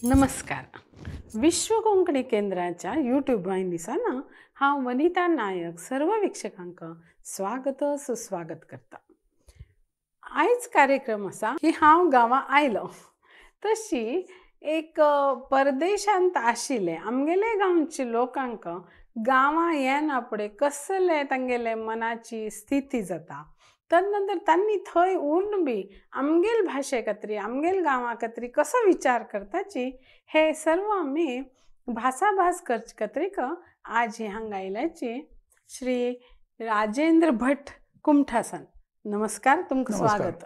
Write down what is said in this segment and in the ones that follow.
नमस्कार. विश्व कोंकणी केंद्राच्या यूट्यूब वाहिनीसान हांव वनिता नायक सर्व वीक्षकांक स्वागत सुस्वागत करता. आयज कार्यक्रम आसा की हांव गांवां आयलो तशी एक परदेशांत आशिल्ले आमगेले गांवचे लोकांक गांवां येना फुडें कसले तांगेले मनाची स्थिती जाता, तदनंतर तांणी थंय उरून बी आमगेल भाशे खातीर आमगेल गांवा खातीर कसो विचार करताची हे सर्व आमी भासाभास करचे खातीर आज हांगा आयल्याची श्री राजेंद्र भट कुमठासान. नमस्कार, तुमकां स्वागत.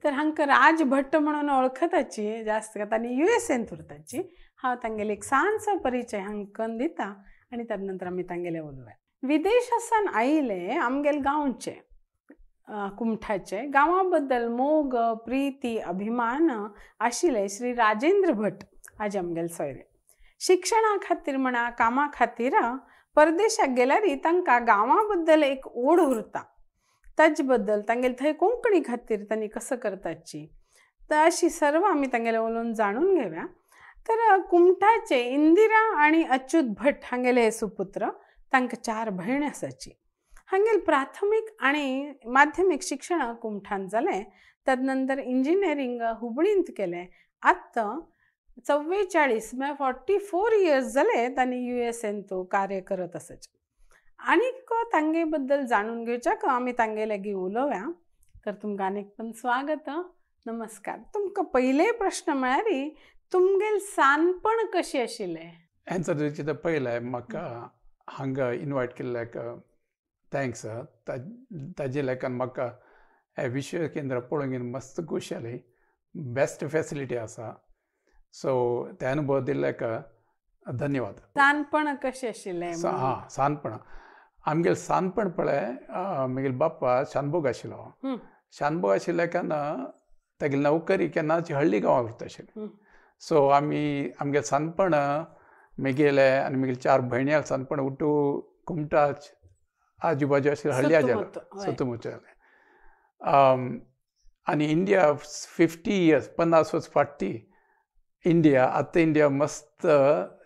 तर हांकां राज भट्ट म्हणून वळखताची जास्त तांणी युएसएन उरताची. हांव तांगेले एक ल्हानसो परिचय हांकां दिता आनी तदनंतर आमी तांगेले उलोवया. विदेशासान आयिल्ले आमगेले गांवचे कुमठाचे गांवा बद्दल मोग प्रिती अभिमान आशिल्ले श्री राजेंद्र भट आज आमगेले सोयरे. शिक्षणा खातीर म्हणा कामा खातीर परदेशाक गेल्यार तांकां गांवा बद्दल एक ओड उरता, ताजे बद्दल तांगेले थंय कोंकणी खातीर तांणी कसो करताची तर अशी सर्व आमी तांगेले उलोवन जाणून घेवया. तर कुमठाचे इंदिरा आनी अच्युत भट हांगेले हे सुपुत्र, तांकां 4 भयणी आसाची. हांगेले प्राथमीक आनी माध्यमीक शिक्षण कुमठान जालें, तदनंतर इंजिनियरींग हुबळींत केलें. आतां 44 म्हळ्यार 44 इयर्स जाले तांणी युएसएन तो कार्य करत आसाचे. आनीक तांगे बद्दल जाणून घेवच्याक आमी तांगे लागीं उलोवया. तर तुमकां आनीक पण स्वागत, नमस्कार. तुमकां पयले प्रश्न म्हळ्यार तुमगेल सानपण कशें आशिल्लें? एन्सर दिवचें तर पयलें म्हाका हांगा इनवायट केल्ल्याक thanks. ताजे लेखान म्हाका हें विश्व केंद्र पळोवंक मस्त खोशी जाली, बेस्ट फेसिलिटी आसा. सो ते अनुभव दिल्ल्याक धन्यवाद. सानपण कशें आशिल्लें? हां, सानपण आमगेलें सानपण पळय म्हगेलो बाप्पा शानभोग आशिल्लो. शानभोग आशिल्ल्या कारणान तागेली नोकरी केन्नाच हळ्ळी गांवाक उरता आशिल्ली. सो आमी आमगेलें सानपण म्हगेलें आनी म्हगेले 4 भयण्यां सानपण उठू कुमटा आजू बाजू आशिल्ले हळ्ळ्या जालें सुतुमुचे जालें. आनी इंडिया 50 इयर्स 50 वर्स फाटी इंडिया आतां इंडिया मस्त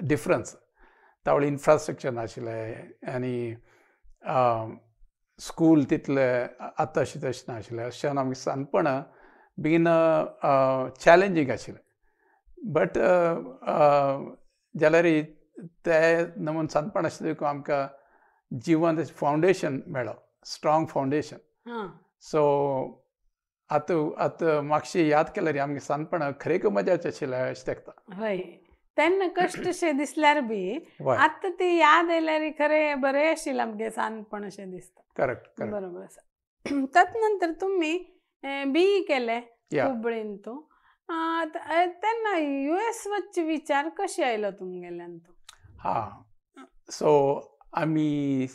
डिफरन्स. तावळी इन्फ्रास्ट्रक्चर नाशिल्लें आनी स्कूल तितलें आतां अशें तशें नाशिल्लें. अशें आमगें सानपण बेगीन चॅलेंजींग आशिल्लें. बट जाल्यार ते नमून सानपण आशिल्लें आमकां जिवन फावंडेशन मेळ्ळो, स्ट्रॉंग फावंडेशन. सो आतां आतां मातशें याद केल्यार आमगें सानपण खरें मजाचें आशिल्लें अशें दिसता. हय, तेन्ना कश्ट अशें दिसल्यार बी आतां ती याद आयल्यार खरें बरें आशिल्लें आमगें सानपण अशें दिसता. करेक्ट, बरोबर आसा. तद नंतर तुमी बीई केलें हुबळीन तूं, तेन्ना युएस वचचे विचार कशें आयलो तुमगेल्यान तूं? हां, सो आमी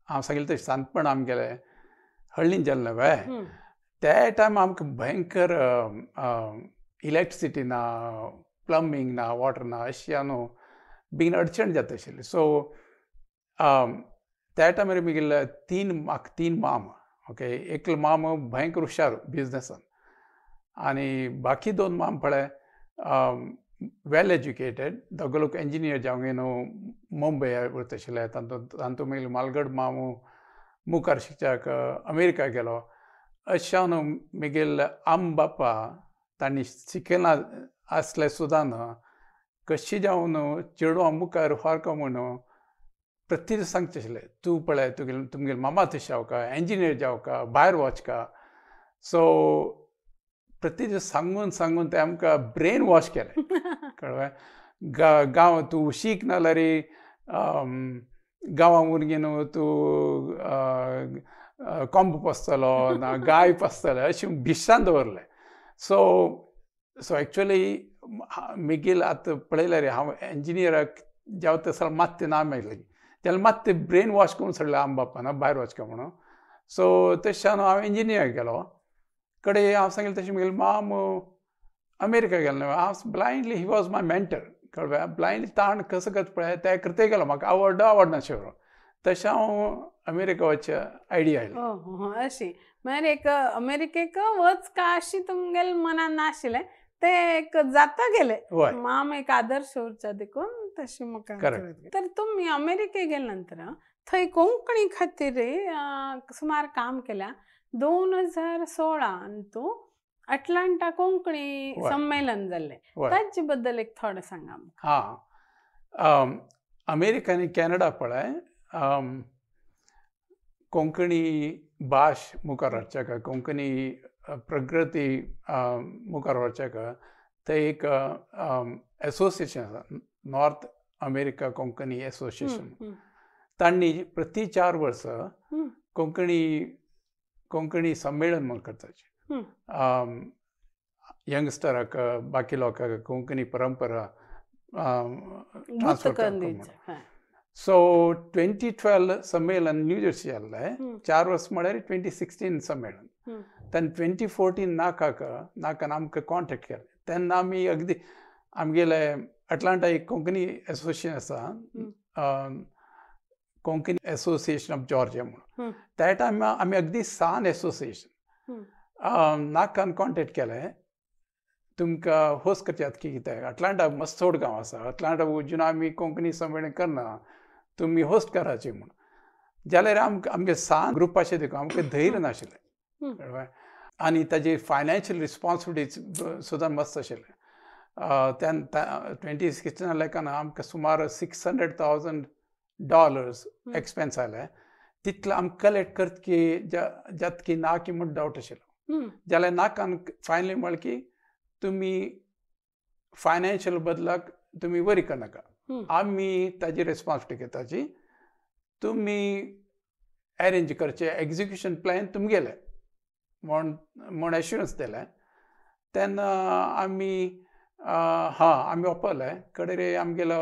हांव सांगलें तशें सानपण आमगेलें हळ्ळीन जालें न्हय, त्या टायम आमकां भयंकर इलेक्ट्रिसिटी ना, प्लंबींग ना, वॉटर ना, अशें न्हू बेगीन अडचण जाता आशिल्ली. सो त्या टायमार म्हगेले म्हाका 3 माम, ओके. एकलो माम भयंकर हुशार बिजनसान आनी बाकी 2 माम पळय वेल एज्युकेटेड, दोग लोक इंजिनियर जावंक न्हू मुंबय उरता आशिल्ले. तातूंत म्हगेलो मालगड मामू मुखार शिकच्याक अमेरिका गेलो. अशें न्हू म्हगेले आम बापा तांणी शिकयला आसलें सुद्दां न्हू कशी जावन न्हू चेडवां मुखार फारको म्हणून प्रति दीस सांगचें आशिल्लें, तूं पळय तुगेले तुमगेले मामा तशें जावका, इंजिनियर जावका, भायर वचका. सो प्रति दीस सांगून सांगून ते आमकां ब्रेन वॉश केलें. कळ्ळें? गांव तूं शीक नाल्यार गांवां उरगी न्हू तूं कोंब पोसतलो ना गाय पोसतले अशें भिश्टान दवरलें. सो सो एक्चुअली म्हगेलें आतां पळयल्यार हांव इंजिनियराक जावं तसो मात्तें ना मेळ्ळें जाल्यार मात्तें ब्रेन वॉश करून सोडलें आम बापान भायर वचका म्हणून. सो तशें हांव इंजिनियर गेलो. कडे हांव सांगलें तशें म्हगेलें माम अमेरिका गेलो न्हय, हांव blindly he was my mentor. कळ्ळें? ब्लायंडली ताण कसो करता पळय त्या कृते गेलो, म्हाका आवडना आवडनाशें तशें हांव अमेरिका वचचे आयडिया आयली. अशी म्हळ्यार एक अमेरिकेक वच का अशी तुमगेले मनान नाशिल्लें, ते एक जाता गेले माम एक आदर्श उरचा देखून तशी मुखार. तर तुमी अमेरिके गेले नंतर थंय कोंकणी खातीर सुमार काम केल्या. 2016 तूं अटलांटा कोंकणी संमेलन जाल्लें, ताचे बद्दल एक थोडें सांगा. हां, अमेरिका आनी कॅनडा पळय कोंकणी भाश मुखार व्हरच्याक, कोंकणी प्रगती मुखार व्हरच्याक ते एक एसोसिएशन आसा, नॉर्थ अमेरिका कोंकणी एसोसिएशन. तांणी प्रति 4 वर्सां कोंकणी कोंकणी संमेलन म्हूण करताचे. यंगस्टराक बाकी लोकांक कोंकणी परंपरा ट्रान्सफर करपाक. सो 2012 संमेलन न्यू जर्सी जाल्लें, 4 वर्स म्हळ्यार 2016 संमेलन. तेन्ना 2014 नाकाक नाकान आमकां कॉन्टेक्ट केलें. तेन्ना आमी अगदी आमगेले अटलांटा एक कोंकणी एसोसिएशन आसा, कोंकणी एसोसिएशन ऑफ जॉर्जिया म्हणून. त्या टायमार आमी अगदी सान एसोसिएशन नाकान कॉन्टेक्ट केलें, तुमकां होस्ट करच्यात की कितें, अटलांटा मस्त चड गांव आसा, अटलांटा अजून आमी कोंकणी संमेलन करना, तुमी होस्ट कराची म्हूण. जाल्यार आमकां आमगे सान ग्रुपाचें देखून आमकां धैर्य नाशिल्लें आनी ताजी फायनान्शियल रिस्पॉन्सिबिलिटी सुद्दां मस्त आशिल्लें. तेन्ना 2016 लेखान आमकां सुमार $600,000 एक्सपेन्स आयले. तितलो आमकां कलेक्ट करत की जात की ना की म्हूण डावट आशिल्लो. जाल्यार नाकान फायनली म्हळें की तुमी फायनान्शियल बदलाक तुमी वरी करनाका, आमी ताजी रिस्पॉन्सिबिलिटी घेताची, तुमी अरेंज करचे एक्जिक्युशन प्लॅन तुमगेले म्हूण म्हूण एश्युरन्स दिलें. तेन्ना आमी हां आमी वापरले कडेन आमगेलो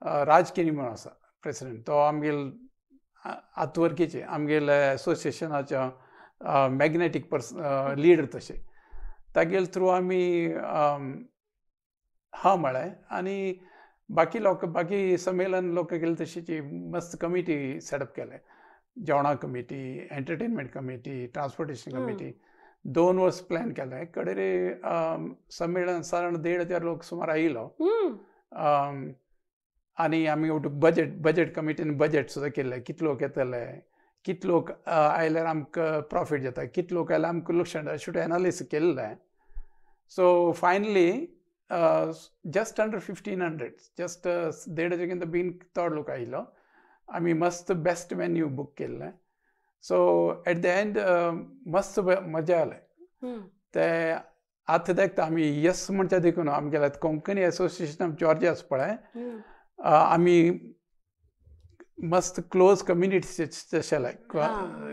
राजकिनी म्हणून आसा प्रेसिडेंट, तो आमगेलो आतवर्कीचे आमगेले एसोसिएशनाच्या मॅग्नेटीक पर्सन लिडर तशें, तागेले थ्रू आमी हां म्हळें. आनी बाकी लोक बाकी संमेलन लोक गेले तशीची मस्त कमिटी सेटअप केले, जेवणा committee, entertainment committee, transportation committee. 2 वर्स प्लॅन केलें. कडेन संमेलन सादारण 1500 लोक सुमार आयिल्लो. आनी आमी बजेट बजेट कमिटीन बजेट सुद्दां केल्लें, कितले लोक येतले, कितले लोक आयल्यार आमकां प्रॉफीट जाता, कितले लोक आयल्यार आमकां लुकसाण जाता, अशें एनालिसीस केल्लें. So finally just under 1500, just 1500 किंत बीन चड लोक आयिल्लो. आमी मस्त बेस्ट वेन्यू बूक केल्लें. सो एट the and मस्त मजा आयलें. ते आतां देखता आमी यस म्हणच्या देखून आमगेल्या कोंकणी एसोसिएशन ऑफ जॉर्जिया आसा पळय, आमी मस्त क्लोज कम्युनिटी तशें लायक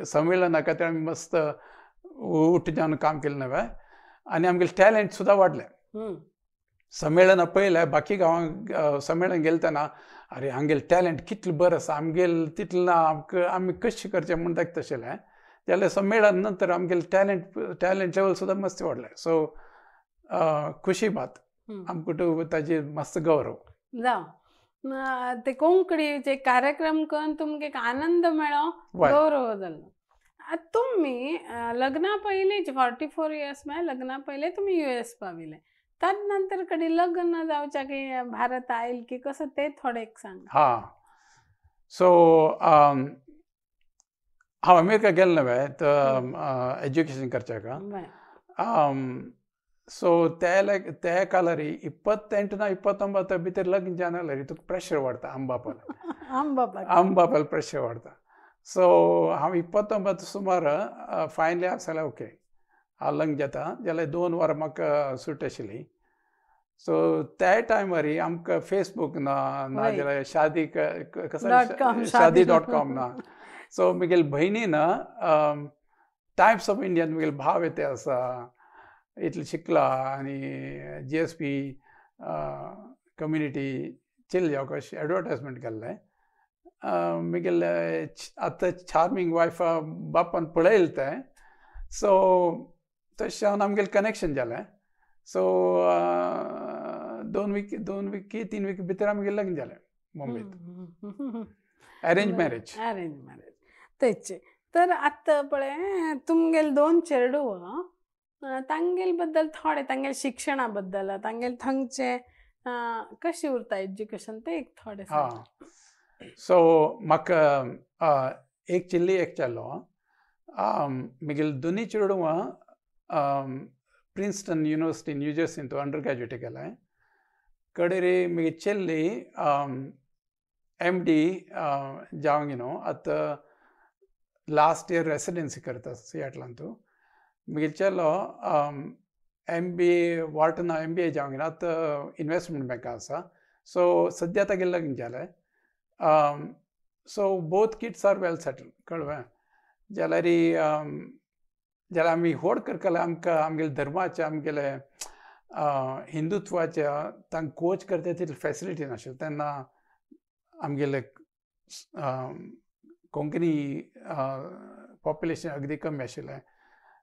संमेलना खातीर आमी मस्त उठ जावन काम केलें नवें आनी आमगेलें टॅलंट सुद्दां वाडलें. संमेलनां पळयलें बाकी गांवांक संमेलन गेले तेन्ना अरे आमगेलें टॅलंट कितलें बरें आसा, आमगेलें तितलें ना, आमकां आमी कशें करचें म्हूण दाखयता आशिल्लें. जाल्यार संमेलन नंतर आमगेलें टॅलंट टॅलंट लेवल सुद्दां मस्त वाडलें. सो खुशी बात आमकां ताजी मस्त गौरव. जावं ते कोंकणीचे कार्यक्रम करून तुमकां एक आनंद मेळो, गौरव जालो. आतां तुमी लग्ना पयलीं 44 इयर्स म्हळ्यार लग्ना पयलीं तुमी US पाविले, ताज नंतर कडेन लग्न जावच्या की भारत आयल की कसो ते थोडें एक सांग. हां, सो हांव अमेरिका गेलें न्हय तर एज्युकेशन करच्याक. सो ते कालार 28 ना 29 भितर लग्न जाल्यार तुका प्रेशर वाडटा, आमबापाल आमबापाल प्रेशर वाडटा. सो हांव 29 सुमार फायनली हांव सांगलें ओके हांव लग्न जाता. जाल्यार 2 वरां म्हाका सुट आशिल्ली. सो त्या टायमार आमकां फेसबूक ना, नाजाल्यार शादी कसं शादी.com ना. सो म्हगेले भयणीन टायम्स ऑफ इंडियान म्हगेले भाव येते आसा, इतलें शिकला आनी GSP community चिल जावंक अशें एडवर्टायजमेंट केल्लें. म्हगेले आतां चार्मींग वायफा बापान पळयलें तें. सो तशें जावन आमगेलें कनेक्शन जालें. सो 2 वीक 2 वीक 3 वीक भितर आमगेलें लग्न जालें मुंबयत. Arrange marriage. Arrange marriage तेच. तर आतां पळय तुमगेले 2 चेडूं तांगेल बद्दल थोडे, तांगेल शिक्षणा बद्दल, तांगेल थंगचे कशी उरता एज्युकेशन ते एक थोडे. हां, सो म्हाका एक चिल्ली एक चेलो. मागीर दोनी चेडवां प्रिन्स्टन युनिवर्सिटी न्यू जर्सींत अंडर ग्रॅज्युएट केलें. कडेर मागीर चेल्ली एम डी जावंक न्हू आतां लास्ट इयर रेसिडेन्सी करता सियाटलांतू. मागीर चेलो एम बी ए वॉर्टना एम बी ए जावंक न्हू आतां इनवेस्टमेंट बँका आसा. सो सद्या तागेलें लग्न जालें. So both kids are well settled, कळ्ळें? जाल्यार जाल्यार आमी व्हड करतले आमकां आमगेले धर्माचे, आमगेले हिंदुत्वाच्या तांकां कोच करता तितली फेसिलिटी नाशिल्ली तेन्ना. आमगेले कोंकणी पॉप्युलेशन अगदी कमी आशिल्लें.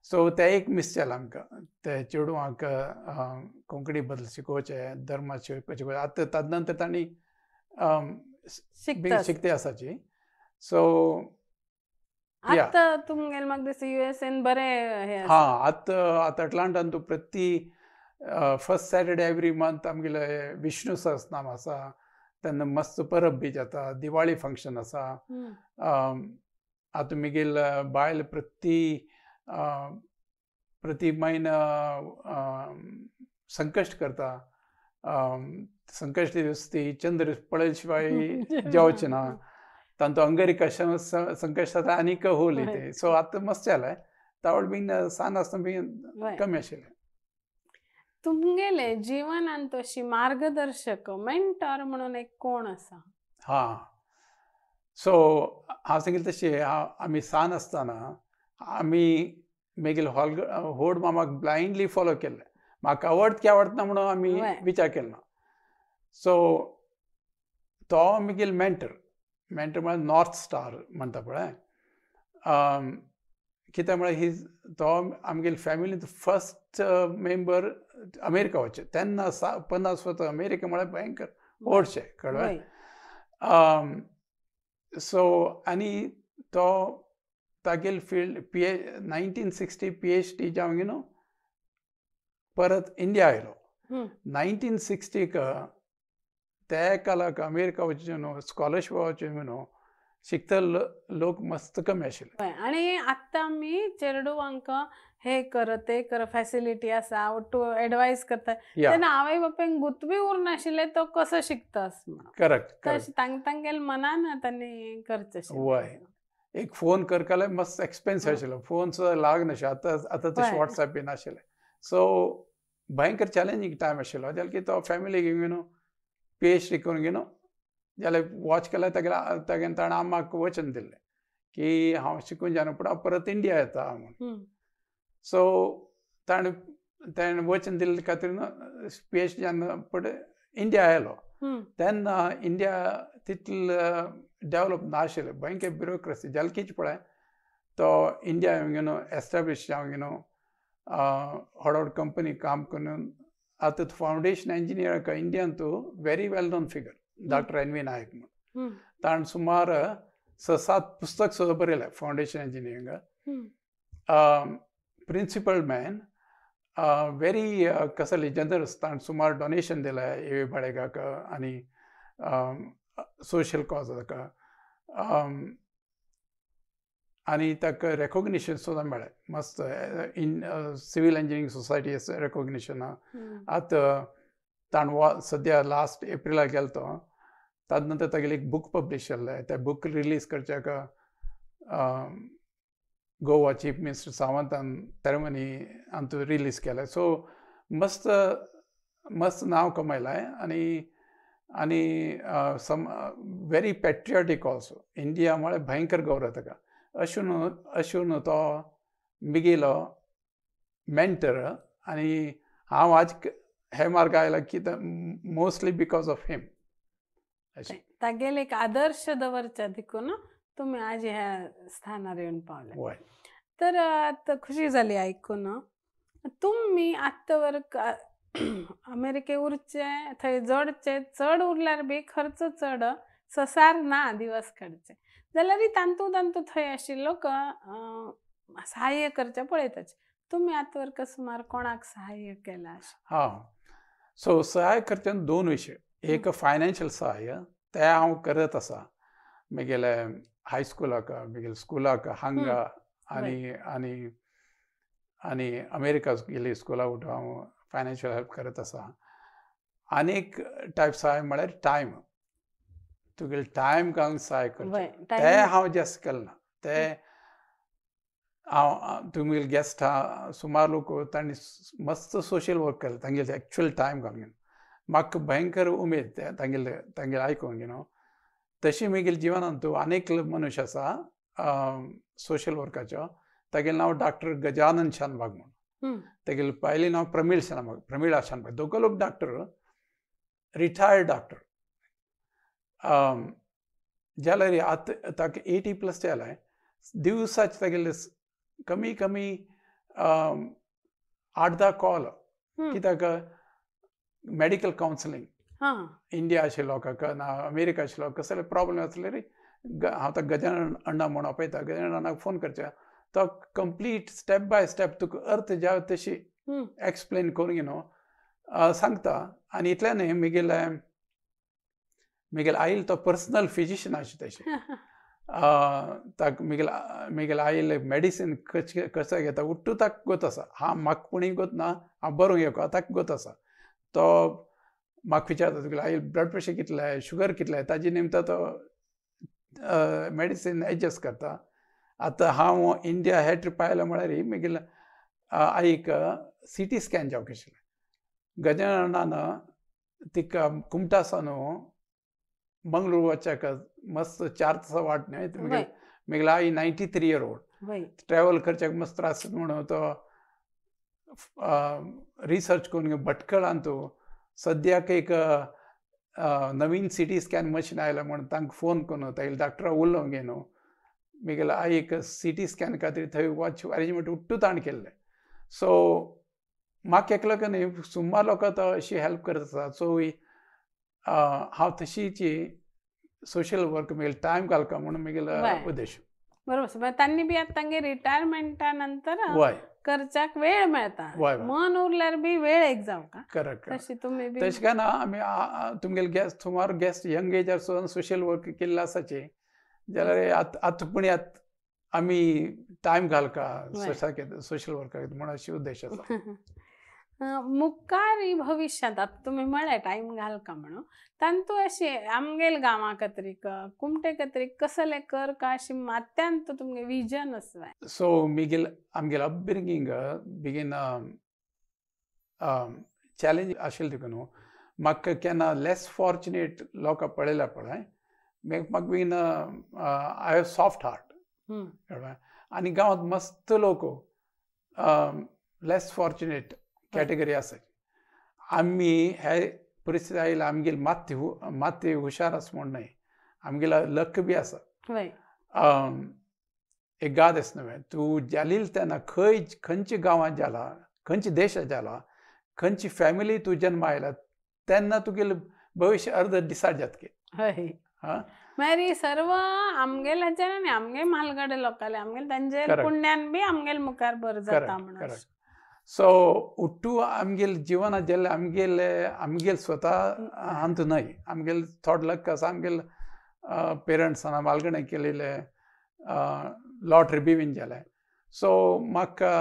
सो तें एक मीस जालें आमकां, ते चेडवांक कोंकणी बद्दल शिकोवचें, धर्मा शिकोवचें. आतां ताजे नंतर तांणी शिकते आसाची. सो आतां तुमगेले म्हाका दिसता युएसएन बरें हे. हां, आतां आतां अटलांटान तूं प्रति फर्स्ट सॅटर्डे एवरी मंथ आमगेले विष्णू सहस्रनाम आसा. तेन्ना मस्त परब बी जाता, दिवाळी फंक्शन आसा. आतां मागीर बायल प्रति प्रति म्हयनो संकश्ट करता. संकश्ट दीस ती चंद्र पळयले शिवाय जेवचें ना. तांचो अंगारकी संकश्ट जाता आनीक होली ते. सो आतां मस्त जालें. तावळ बीन सान आसतना बीन कमी आशिल्लें. तुमगेले जिवनांत अशी मार्गदर्शक, मेंटॉर म्हणून एक कोण आसा? हां, सो हांव सांगिल्लें तशें, आमी सान आसतना आमी मागीर हॉल व्हड मामाक ब्लायंडली फॉलो केल्लें. म्हाका आवडत की आवडना म्हणून आमी विचार केलो ना. सो तो मागीर मेंटर, मेंटर म्हळ्यार नॉर्थ स्टार म्हणटा पळय. कित्याक म्हळ्यार ही तो आमगेले फॅमिलींत फर्स्ट मेंबर अमेरिका वचचें तेन्ना. 50 वर्सां अमेरिका म्हळ्यार भयंकर व्हडशें, कळ्ळें? सो आनी तो तागेले field P A 1960 PhD जावन न्हू परत इंडिया आयलो. 1960क त्या काळाक अमेरिका वचचें न्हू, स्कॉलरशीप वचचें न्हू, शिकतले लोक मस्त कमी आशिल्ले. आनी आतां आमी चेडवांक हे कर ते कर, फॅसिलिटी आसा, टू एडवायस करता, तेन्ना आवय बापायक गुत बी उरनाशिल्लें तो कसो शिकता म्हणून. करेक्ट. तशें तांगेले मनान तांणी करचें. वय, एक फोन करताले, मस्त एक्सपेन्सिव आशिल्लो फोन सुद्दां लागनाशिल्लो. आतां आतां तशें वॉट्सॅप बी नाशिल्लें. सो भयंकर चॅलेंजींग टायम आशिल्लो. जाल्यार की तो फॅमिली घेवन न्हू पीएचडी करून घेवन जाल्यार वॉच केल्यार तागेले तागेले ताणें आमाक वचन दिल्लें की हांव शिकून जावन पूण हांव परत इंडिया येता म्हूण. सो ताणें ताणें वचन दिल्ले खातीर पीएचडी जावन फुडें इंडिया आयलो. तेन्ना इंडिया तितलें डेवलप नाशिल्लें, भयंकर ब्युरोक्रसी. जाल्यार कितें पळय तो इंडिया येवन एस्टाब्लीश जावन व्हड व्हड कंपनी काम करून आतां फावंडेशन इंजिनियर इंडियान तूं very well known figure, doctor N V. Naik म्हूण. ताणें सुमार स सात पुस्तक सुद्दां बरयलें foundation engineering. Principled man, very कसले जनरस. ताणें सुमार डोनेशन दिलें ए व्ही बाळेगाक आनी सोशल कॉजाक, आनी ताका रेकोग्निशन सुद्दां मेळ्ळें मस्त in civil engineering society recognition. आतां ताणें सद्या लास्ट एप्रिलाक गेलो तो, ताजे नंतर तागेलें एक बूक पब्लीश जाल्लें. तें बूक रिलीज करच्याक Goa chief minister सावंतान ceremony Antu release केलें. सो मस्त मस्त नांव कमयलां आनी आनी some very patriotic also. India म्हळ्यार भयंकर गौरव ताका. अशें न्हू, अशें न्हू, तो मिगेलो मेंटर आनी हांव आज हे मार्ग आयला की मोस्टली because of him अशें. तागेले एक आदर्श दवरच्या देखून तुमी आज ह्या स्थानार येवन पावले. वय. तर आतां खुशी जाली आयकून. तुमी आत्तां वर अमेरिके उरचे, थंय जोडचे चड उरल्यार बी खर्च चड, ससार ना दिवस काडचे, जाल्यार तांतू तांतू थंय आशिल्लो लोक सहाय्य करचे पळयताचे. तुमी आतां सुमार कोणाक सहाय्य केलां? हां, सो सहाय्य करचे दोन विशय. एक फायनान्शियल सहाय्य तें हांव करत आसा म्हगेले हायस्कुलाक, म्हगेले स्कुलाक हांगा आनी आनी आनी अमेरिका गेली स्कुलाक उठून हांव फायनान्शियल हेल्प करत आसा. आनी एक टायप सहाय्य म्हळ्यार टायम, तुगेले टायम घालून सहाय्य करचें तें हांव जास्त केलें ना. तें हांव तुमगेले गेस्ट आहा सुमार लोक तांणी मस्त सोशल वर्क केलें तांगेले एक्चुअल टायम घालून. म्हाका भयंकर उमेद ते तांगेले तांगेले आयकूंक you know. तशी म्हगेले जिवनांत तूं आनीक मनुष्य आसा सोशल वर्काचो, तागेलें नांव डॉक्टर गजानन शानभाग म्हणून. तागेलें पयलें नांव प्रमीळ शानभाग, प्रमिळा शानभाग. दोगो लोक डॉक्टर, रिटायर्ड डॉक्टर जाल्यार आतां ताका 80+ जालें. दिवसाचे तागेले कमी कमी 8-10 कॉल कित्याक मेडिकल कावन्सिलींग इंडिया आशिल्ल्या लोकांक ना अमेरिका आशिल्ल्या लोकांक कसले प्रॉब्लेम आसले रे हांव ताका गजानन अण्णा म्हूण आपयता, गजानन अण्णाक फोन करचें, तो कंप्लीट स्टेप बाय स्टेप तुका अर्थ जाय तशी एक्सप्लेन करून you know सांगता. आनी इतलें न्हय, म्हगेले म्हगेले आईल तो पर्सनल फिजिशियन आशिल्लें तशें. ताका म्हगेले म्हगेले आईले मेडिसीन कशें कशें घेता उट्टू ताका गोत आसा. हांव म्हाका पुणी गोत ना, हांव बरोवंक येवका ताका गोत आसा. तो म्हाका विचारता तुगेले आईल ब्लड प्रेशर कितलें, शुगर कितलें, ताजे निमतान तो मेडिसीन एडजस्ट करता. आतां हांव इंडिया हे ट्रिप आयलो म्हळ्यार म्हगेले आईक CT scan जावंक आशिल्लें. गजाननान तिका कुमटा सावन मंगळूर वचपाक मस्त 4 तासां वाट न्हय. म्हगेली आई 93 year old, travel करच्याक मस्त त्रास म्हणून तो रिसर्च करून भटकळान तूं सद्याक एक नवीन CT scan machine आयलां म्हूण तांकां फोन करून तागेले डॉक्टरा उलोवंक गे न्हू. म्हगेले आईक CT scan खातीर थंय वच अरेंजमेंट उट्टू ताणें केल्लें. सो म्हाका एकल्याक न्हय सुमार लोकांक तो अशी हेल्प करत आसा. सो हांव तशीची सोशल वर्क म्हगेले टायम घालता म्हणून म्हगेलो उद्देश. बरोबर, तांणी बी आतां तांगे रिटायरमेंटा नंतर करच्याक वेळ मेळता, मन उरल्यार बी वेळ एक जावका. करेक्ट. तशी तुमी तशें काय ना, आमी तुमगेले गेस्ट सुमार गेस्ट यंग एजार सुद्दां सोशल वर्क केल्ले आसाचे जाल्यार आतां आतां पुणी आतां आमी टायम घालका सोशल वर्काक म्हूण अशी उद्देश आसा. मुखार भविष्यांत आतां तुमी म्हळें टायम घालका म्हणून, तांतू अशें आमगेल गांवा खातीर कुमटे खातीर कसलें कर का अशी मात्यान तुमगे विजन आसा? सो म्हगेले आमगेले अपब्रिंगींग बेगीन चॅलेंज आशिल्लें देखून न्हू म्हाका केन्ना लेस फॉर्चुनेट लोकां पळयल्या पळय म्हाका बेगीन I have soft heart. आनी गांवांत मस्त लोक लेस फॉर्चुनेट कॅटेगरी आसा. आमी हे परिस्थिती आयल्या आमगेली मात्ती मात्ती हुशार आसा म्हूण न्हय, आमगेलो लक बी आसा. एक गाद आसा न्हय, तूं जालील तेन्ना खंय खंयच्या गांवांत जाला, खंयच्या देशांत जाला, खंयची फॅमिली तूं जन्मा आयला तेन्ना तुगेलें भविश्य अर्द डिसायड जातकें. हां, मागीर सर्व आमगेल्याच्यान आनी आमगे म्हालगडे लोकांले आमगेले तांचे पुण्यान बी आमगेले मुखार बरें जाता म्हणून. सो उट्टू आमगेले जिवनात जाल्ले आमगेले आमगेले स्वता अंत न्हय, आमगेले थोडो लक आसा. आमगेले पेरंट्सान म्हालगडे केलेले लॉटरी बी विन जालें. सो म्हाका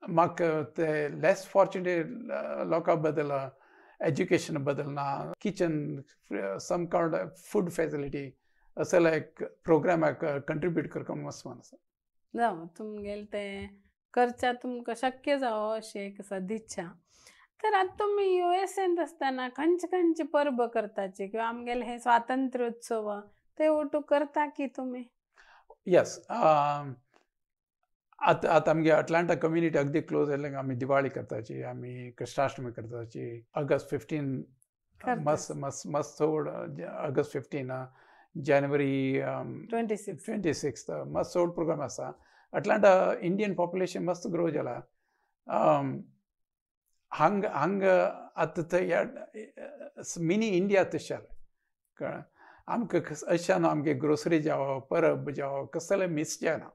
म्हाका ते लेस फॉर्चुनेट लोकां बद्दल एज्युकेशन बद्दल ना, kitchen some kind food facility असले एक प्रोग्रामाक कंट्रिब्यूट करपाक मस्त मन आसा. जावं तुमगेलें तें करच्या तुमकां शक्य जावं अशी एक सदिच्छा. तर आतां तुमी USA आसतना खंयचे खंयचे परब करताची किंवा आमगेले हे स्वातंत्र्योत्सव ते ओटू करता की तुमी? येस, आतां आतां आमगे अटलांटा कम्युनिटी अगदी क्लोज जाल्ले. आमी दिवाळी करताची, आमी कृष्णाष्टमी करताची, ऑगस्ट 15 मस्त मस्त मस्त व्हड ऑगस्ट 15, जानेवारी 26 मस्त व्हड प्रोग्राम आसा. अटलांटा इंडियन पॉप्युलेशन मस्त ग्रो जाला. हांग हांग आतां थंय मिनी इंडिया तशें जालें. कळ्ळें आमकां अशें न्हू आमगे ग्रोसरी जावं परब जावं कसलें मिस जायना.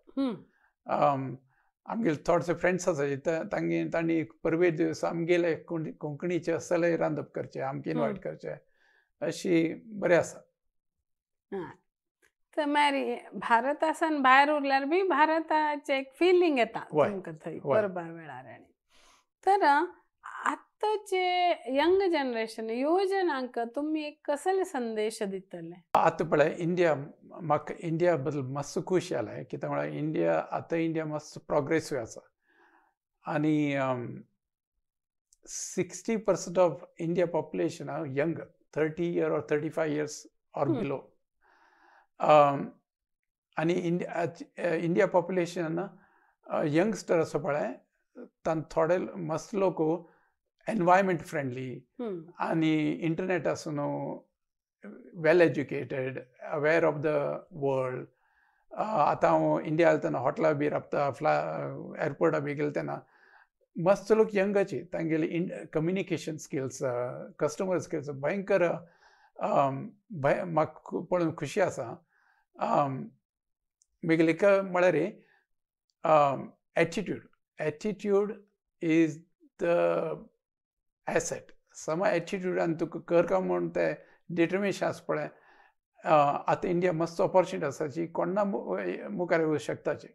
आमगेले थोडेसे फ्रेंड्स आसाचे तांगे तांणी परवे दिवस आमगेले कोंकणीचे असले रांदप करचे, आमकां इनवायट करचे, अशी बरें आसा. तर मागीर भारतासान भायर उरल्यार बी भारताचें एक फिलींग येता तुमकां थंय परबा वेळार. आनी तर आतांचे यंग जनरेशन युवजनांक तुमी एक कसले संदेश दितले? आतां पळय इंडिया, म्हाका इंडिया बद्दल मातसो खूश जालें कित्याक म्हळ्यार इंडिया आतां इंडिया मातसो प्रोग्रेसीव आसा आनी 60% of India population young, 30 year or 35 years or below. आनी इंडिया पॉप्युलेशन यंगस्टर आसा पळय तांकां थोडे मस्त लोक एनवायरमेंट फ्रेंडली आनी इंटरनेट आसून well educated, aware of the world. आतां हांव इंडिया आयलो तेन्ना हॉटेला बी राबता, फ्ला एअरपोर्टा बी गेले तेन्ना मस्त लोक यंगाची तांगेली कम्युनिकेशन स्किल्स, कस्टमर स्किल्स भयंकर म्हाका पळोवन खुशी आसा. म्हगेले एक म्हळ्यार attitude, attitude is the asset. समा एटिट्यूडान तुका कर काय म्हूण तें डिटर्मिनेशन आसा पळय. आतां इंडिया मस्त ऑपॉर्च्युनिटी आसा जी कोणा मुखार येवंक शकताची.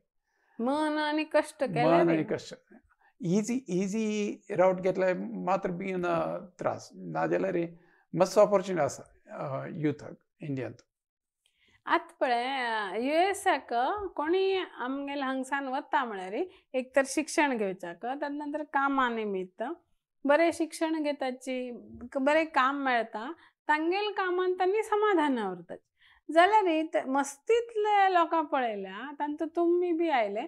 मन आनी कश्ट, मन आनी कश्ट. इजी इजी रावट घेतल्यार मात्र बेगीन त्रास, नाजाल्यार मस्त ऑपॉर्च्युनिटी आसा युथाक इंडियांत. आतां पळय युएसाक कोणी आमगेले हांगसान वता म्हळ्यार एक तर शिक्षण घेवच्याक, ताजे नंतर कामा निमित्त बरें शिक्षण घेताची, बरें काम मेळटा, तांगेले कामान तांणी समाधान उरता. जाल्यार मस्तींतले लोकांक पळयल्या तांतू तुमी बी आयले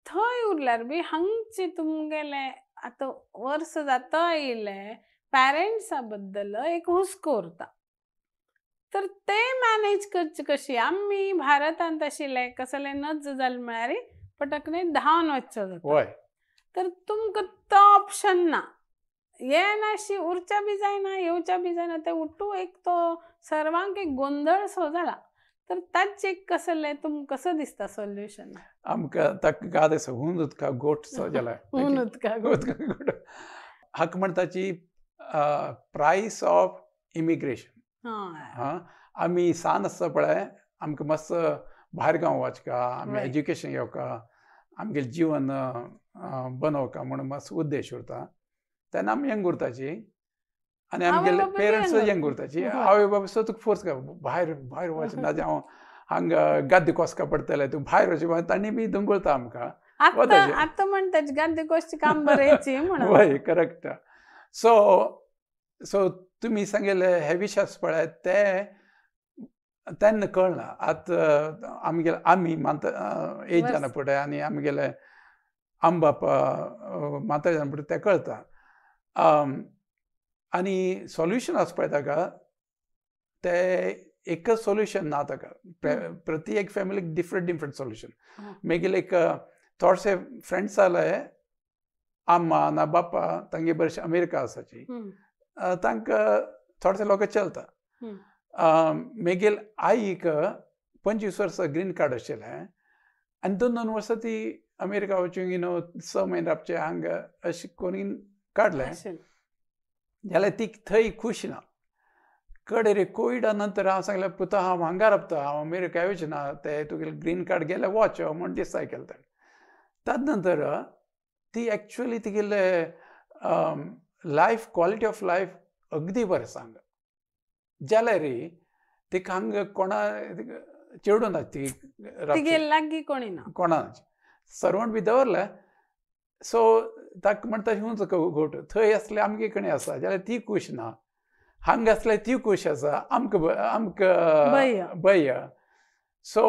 थंय उरल्यार बी हांगचे तुमगेले आतां वर्स जाता येयले पॅरंट्सा बद्दल एक हुस्को उरता, तर ते मॅनेज करचे कशी? आमी भारतांत आशिल्ले कसले नज जालें म्हळ्यार पटकने धांवन वचचो जाता, तर तुमकां तो ऑप्शन ना, येनाशी उरच्या बी जायना येवच्या बी जायना, ते उठू एक तो सर्वांक एक गोंदळ सो जाला. तर ताचे कसले तुमकां कसो दिसता सोल्युशन? आमकां ताका गाद आसा, हून उदका गोठ सो जाला, हून उदका गोठ. हाका म्हणटाची प्रायस ऑफ इमिग्रेशन. आमी सान आसता पळय आमकां मस्त भायर गांव वचका, आमी एज्युकेशन घेवका, आमगेलें जिवन बनोवका म्हूण मस्त उद्देश उरता. तेन्ना आमी यंग उरताची आनी आमगेले पेरंट्स यंग उरताची. आवय बापूय सुद्दां तुका फोर्स कर भायर भायर वच, नाजाल्यार हांव हांगा गाद्य कोसका पडटलें, तूं भायर वच, तांणी बी दंगोळता आमकां. आतां म्हणटा गाद्य कोसचें काम बरेंच म्हणून. हय करेक्ट. सो सो तुमी सांगिल्ले हे विशय पळय ते तेन्ना कळना. आतां आमगेले आमी मात एज जाना पळय आनी आमगेले आमबापा म्हातारे जाना पळय तें कळटा. आनी सोल्युशन आसा पळय ताका, ते एकच सोल्युशन ना ताका, प्रति एक फॅमिलीक डिफरंट डिफरंट सोल्युशन. मागीर एक थोडेसे फ्रेंड्स जाले आम्मा ना बाप्पा तांगे बरेचशे अमेरिका आसाची, तांकां थोडेसे लोक चलता. मागीर आईक 25 वर्सां ग्रीन कार्ड आशिल्लें आनी 2-2 वर्सां ती अमेरिका वचूंक you 6 म्हयने राबचे हांगा अशें करून काडलें जाल्यार ती थंय खूश ना. कडे रे कोविडा नंतर हांव सांगलें पुता हांव हांगा राबता, हांव अमेरिका येवचें ना, ते तुगेलें ग्रीन कार्ड गेलें वच म्हूण डिसायड केलें ताणें. ताजे नंतर ती एक्चुअली तिगेले लायफ, क्वॉलिटी ऑफ लायफ अगदी बरें सांग जाल्यार तिका हांगा कोणा चेडूं ना, ती लागीं कोणी ना, कोणा सर्वंट बी दवरलें. सो ताका म्हणटा हुंच गोट थंय आसले आमगे कडेन आसा जाल्यार ती खूश ना, हांगा आसल्यार ती खूश आसा, आमकां आमकां भंय. सो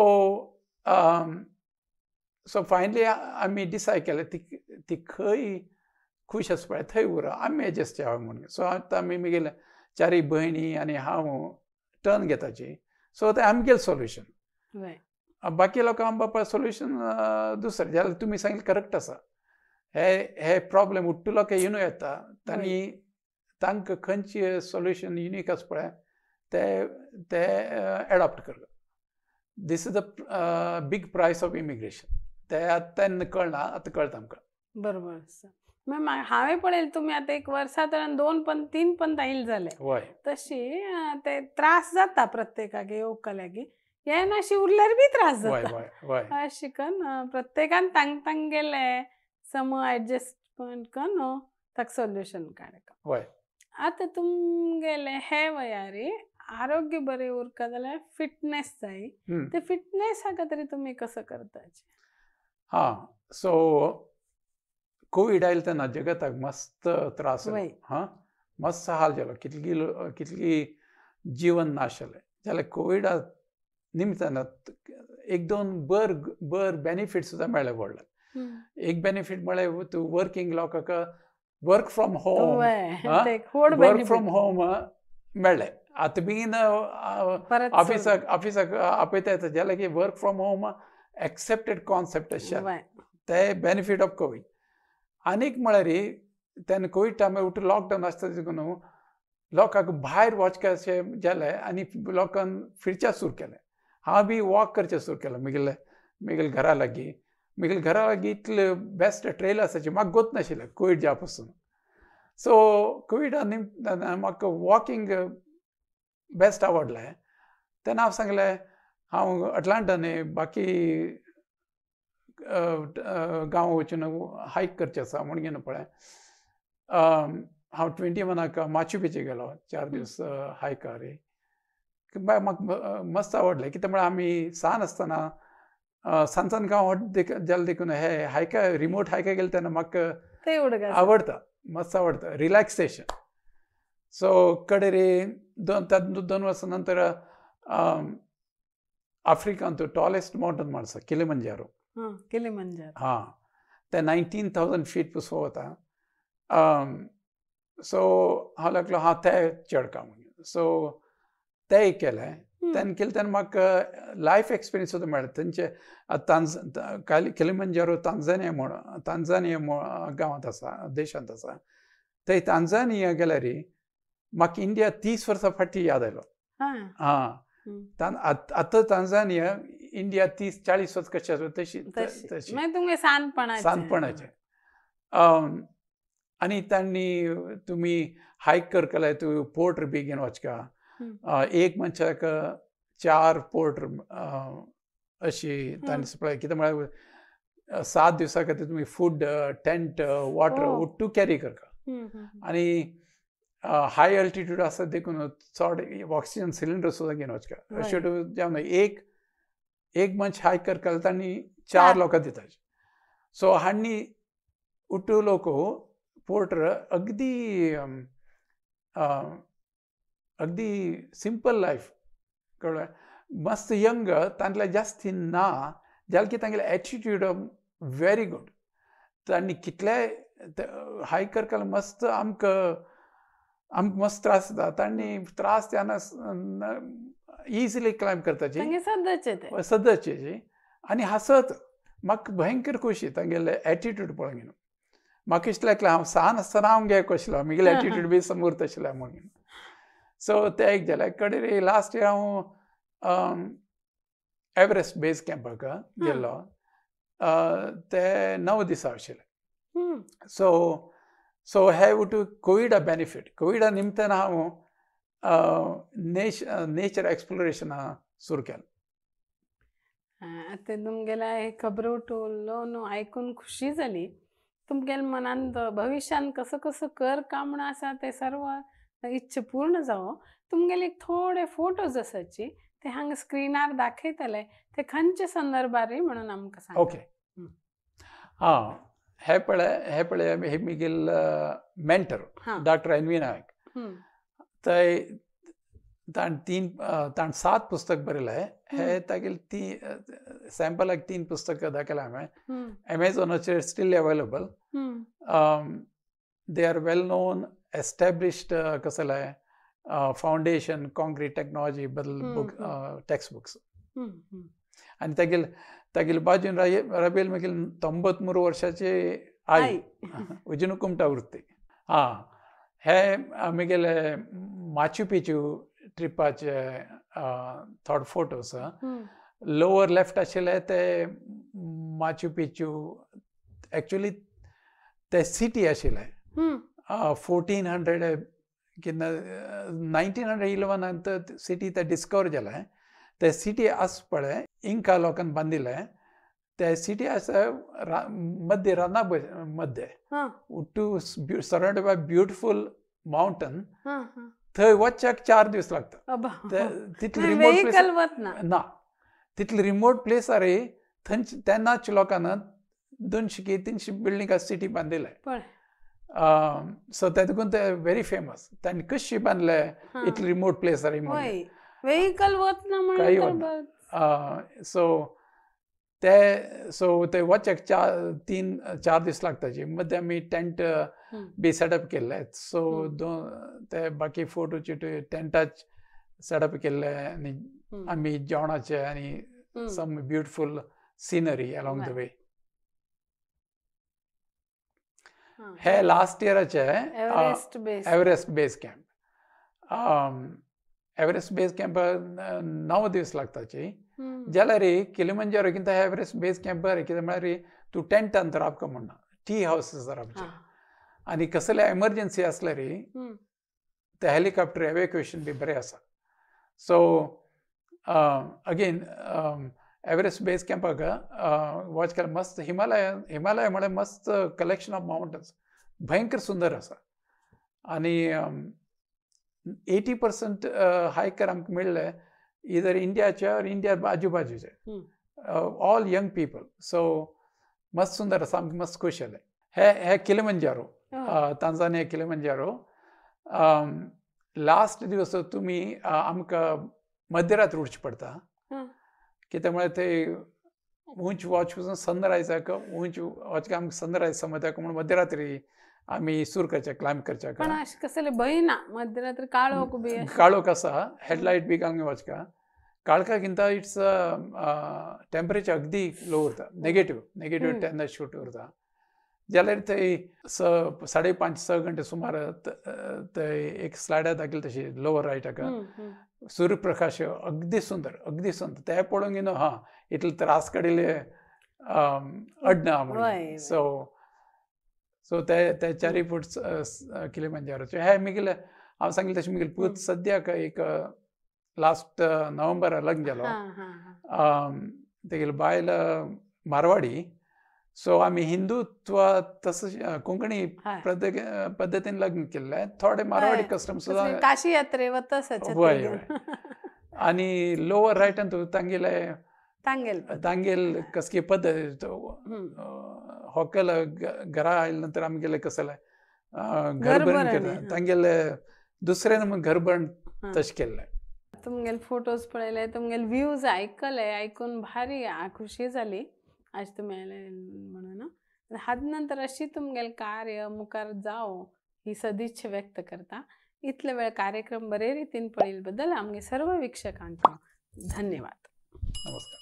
सो फायनली आमी डिसायड केलें ती ती खंय खूश आसा पळय थंय उर, आमी एडजस्ट जावया म्हणून. सो आतां आमी मागीर चारय भयणी आनी हांव टर्न घेताची. सो तें आमगेलें सोल्युशन. बाकी लोकांक बापा सोल्युशन दुसरें जाल्यार तुमी सांगिल्लें करेक्ट आसा. हे हे प्रॉब्लेम उट्टू लोक येवन येता तांणी तांकां खंयची सोल्युशन युनीक आसा पळय ते ते एडॉप्ट करता. This is the big price of immigration. ते आतां तेन्ना कळना, आतां कळटा आमकां. बरोबर आसा. मागीर हांवें पळयलें तुमी आतां एक वर्सा तर 2 पण 3 पण दाईल जाले. वय. तशी ते त्रास जाता प्रत्येकाक येवका लागीं येनाशी उरल्यार बी त्रास जाता. अशें कन्न प्रत्येकान तांग तांगेले सम एडजस्टमेंट कन्न ताका सोल्युशन काडका. वय. आतां तुमगेले हे वयारी आरोग्य बरें उरका जाल्यार फिटनेस जाय. ते फिटनेसा खातीर तुमी कसो करताचे? हां, सो कोवीड आयलो तेन्ना जगताक मस्त त्रास जालो. हां, मस्त हाल जालो, कितली कितली जिवन नाश जालें. जाल्यार कोविडा निमतान एक दोन बर बर बेनिफीट सुद्दां मेळ्ळे व्हडले. एक बेनिफीट म्हळ्यार तूं वर्किंग लोकांक work from home, work from home मेळ्ळें. आतां बेगीन ऑफिसाक ऑफिसाक आपयता येता, जाल्यार की work from home accepted concept आशिल्लें. ते बेनिफीट ऑफ कोवीड. आनीक म्हळ्यार तेन्ना कोवीड टायमार उठ लॉकडावन आसता देखून लोकांक भायर वचपाचें जालें आनी लोकांक फिरच्या सुरू केलें. हांव बी वॉक करचें सुरू केलें म्हगेले म्हगेले घरा लागीं. म्हगेले घरा लागीं इतले बेस्ट ट्रेल आसाची म्हाका गोत नाशिल्लें कोवीड जावपा पासून. सो कोविडा निमतान म्हाका वॉकिंग बेस्ट आवडलें. तेन्ना हांव सांगलें हांव अटलांटान बाकी गांव वचून हायक करचें आसा म्हूण घेवन पळय हांव 21 माचू पिचू गेलो 4 दीस हायकार. म्हाका मस्त आवडलें. कितें म्हळ्यार आमी सान आसतना सान सान गांव जालें देखून हे हायका रिमोट हायका गेले तेन्ना म्हाका आवडटा, मस्त आवडटा रिलॅक्सेशन. सो कडेर 2 वर्सां नंतर आफ्रिकांत टॉलेस्ट माउंटन म्हण आसा किलिमंजारो. किलिमंजारो. हां, ते 19,000 फीट पसून वता. सो हांव लागलो हांव ते चडका म्हणून. सो तेय केलें. तेन्ना केलें तेन्ना म्हाका लायफ एक्सपिरियन्स सुद्दां मेळ्ळें. तेंचे किलिमंजारो तांजानिया म्हूण तांजानिया गांवांत आसा, देशांत आसा. थंय तांजानिया गेल्यार म्हाका इंडिया 30 वर्सां फाटीं याद आयलो. हां, आतां तांजानिया इंडिया 30-40 वर्सां कशें आसा तशी तशी सानपणाचें. आनी तांणी तुमी हायक करतले तूं पोर्टर बी घेवन वचका. एक मनशाक 4 पोर्टर अशी तांणी सप्लाय. कितें म्हळ्यार 7 दिवसां खातीर तुमी फूड, टेंट, वॉटर उट्टू कॅरी करता. आनी हाय अल्टिट्यूड आसा देखून चड ऑक्सिजन सिलिंडर सुद्दां घेवन वचका. अशें जावन एक एक मनश हायक करता तांणी 4 लोकां दिता. सो हांणी उट्टू लोक पोर्टर अगदी अगदी सिंपल लायफ कळ्ळें, मस्त यंग, तांतले जास्ती ना जाल्यार की तांगेले एटिट्यूड व्हेरी गुड. तांणी कितले हायक करताले मस्त आमकां आमकां मस्त त्रास जाता. तांणी त्रास जायना इजिली क्लायंब करताची सदचे आनी हांसत. म्हाका भयंकर खोशी तांगेले एटिट्यूड पळोवन. म्हाका दिसलें हांव सान आसतना हांव घे आशिल्लो, म्हगेले एटिट्यूड बी समूर्त आशिल्लें म्हणून. सो तें एक जालें. कडेन लास्ट इयर हांव एवरेस्ट बेज कॅम्पाक गेल्लो. ते 9 दिसां आशिल्ले. सो सो हे उठू कोविडा बेनिफीट. कोविडा निमतान हांव नेचर एक्सप्लोरेशना सुरू केलें. आतां तुमगेल्या हे खबरो उठवलो न्हू आयकून खुशी जाली. तुमगेल्या मनांत भविश्यांत कसो कसो कर का म्हूण आसा ते सर्व इच्छा पूर्ण जावो. तुमगेले थोडे फोटोज आसाची ते हांगा स्क्रिनार दाखयतले, ते खंयच्या संदर्भार म्हणून आमकां सांग. ओके. हां, हे पळय हे पळय हे म्हगेल mentor doctor N V Naik. थंय ताणें ताणें 7 पुस्तक बरयलें. हे तागेले ती सॅम्पलाक 3 पुस्तकां दाखयलां हांवें. एमेझॉनाचेर still available. They are well known established कसलें फावंडेशन कॉन्क्रीट टेक्नॉलॉजी बद्दल बूक टेक्स्ट बुक्स. आनी तागेले तागेले बाजून रबेल मागीर 93 वर्साची आई अजून कुमटा उरती. हां, हे म्हगेले माचू पिचू ट्रिपाचे थोडे फोटोज. लोअर लेफ्ट आशिल्ले ते माचू पिचू एक्चुअली ते सिटी आशिल्लें 1400 कितें 1911 सिटी ते डिस्कवर जालें. ते सिटी आस पळय इंका लोकान बांदिल्लें. ते सिटी आसा मध्य राना मध्य to surrounded by beautiful mountain. थंय वचच्याक 4 दीस लागता. तितली रिमोट प्लेस ना, तितली रिमोट प्लेस अरे थंय तेन्नाच लोकांना 200 की 300 बिल्डिंग सिटी बांदिल्लें. सो ते देखून ते व्हेरी फेमस. तांणी कशी बांदले इतली रिमोट प्लेस अरे वेहिकल वतना काही वतना. सो ते सो ते वचक 3-4 दीस लागताचे. मध्य आमी टेंट बी सेटअप केल्ले. सो दोन ते बाकी फोटो चिटो टेंटाच सेटअप केल्ले आनी आमी जेवणाचे आनी some beautiful scenery along the way. हे last इयराचे Everest base camp. Everest base camp 9 दीस लागताची. जाल्यार किलिमंजारो कितें एव्हरेस्ट बेस कॅम्पार कितें म्हळ्यार तूं टेंटान रावका म्हणना, टी हावसीस रावचे. आनी कसले एमर्जन्सी आसल्यार ते हेलिकॉप्टर एवेक्युएशन बी बरें आसा. सो अगेन एव्हरेस्ट बेस कॅम्पाक वॉच केल्यार मस्त हिमालय, हिमालय म्हळ्यार मस्त कलेक्शन ऑफ मावंटन्स, भयंकर सुंदर आसा. आनी 80% हायकर आमकां मेळ्ळे इधर इंडियाचे और इंडिया आजू बाजूचे, ऑल यंग पीपल. सो मस्त सुंदर आसा, आमकां मस्त खूश जालें. हे हे किलिमंजारो, तांजानिया किलिमंजारो. लास्ट दिवस तुमी आमकां मध्यरात्र उठचें पडटा. कित्याक म्हळ्यार ते उंच वॉच पसून सनरायजाक उंच वॉच आमकां सनरायज समजता म्हणून मध्यरात्री आमी सुरू करचे, क्लायंब करचे. पण अशें कसलें भंय ना मध्यरात्री काळोख बी? काळोख आसा, हेडलायट बी घालून वचका. काळखा it's temperature अगदी लो उरता, नेगेटिव्ह 10 शूट उरता. जाल्यार थंय 5.5-6 घंटे सुमार थंय एक स्लायडर दाखयली तशी लोवर रायटाक सूर्यप्रकाश अगदी सुंदर, अगदी सुंदर. ते पळोवन न्हू हां इतले त्रास काडिल्ले अडना म्हणून. सो सो ते ते 4 फूट किलिमंजारोचे. हे मिगेले हांव सांगलें तशें मिगेले पूत सद्याक एक लास्ट नोव्हेंबरा लग्न जालो. तेगेली बायल मारवाडी. सो आमी हिंदुत्व तसो कोंकणी पद्दतीन लग्न केल्लें. थोडे मारवाडी कस्टम सुद्दां काशी यात्रे वता. वय आनी लोवर रायटान तूं तांगेले तांगेल कसली पद्दत होकल घरा आयले नंतर आमगेले कसले घरभरण केलें तांगेले दुसऱ्यान मग घरभरण तशें केल्लें. तुमगेले फोटोज पळयले, तुमगेले व्ह्यूज आयकले, आयकून भारी खुशी जाली आज तुमी आयले म्हणून. हात नंतर अशी तुमगेले कार्य मुखार जावं ही सदिच्छा व्यक्त करता. इतले वेळ कार्यक्रम बरे रितीन पळयले बद्दल आमगे सर्व वीक्षकांक धन्यवाद. नमस्कार.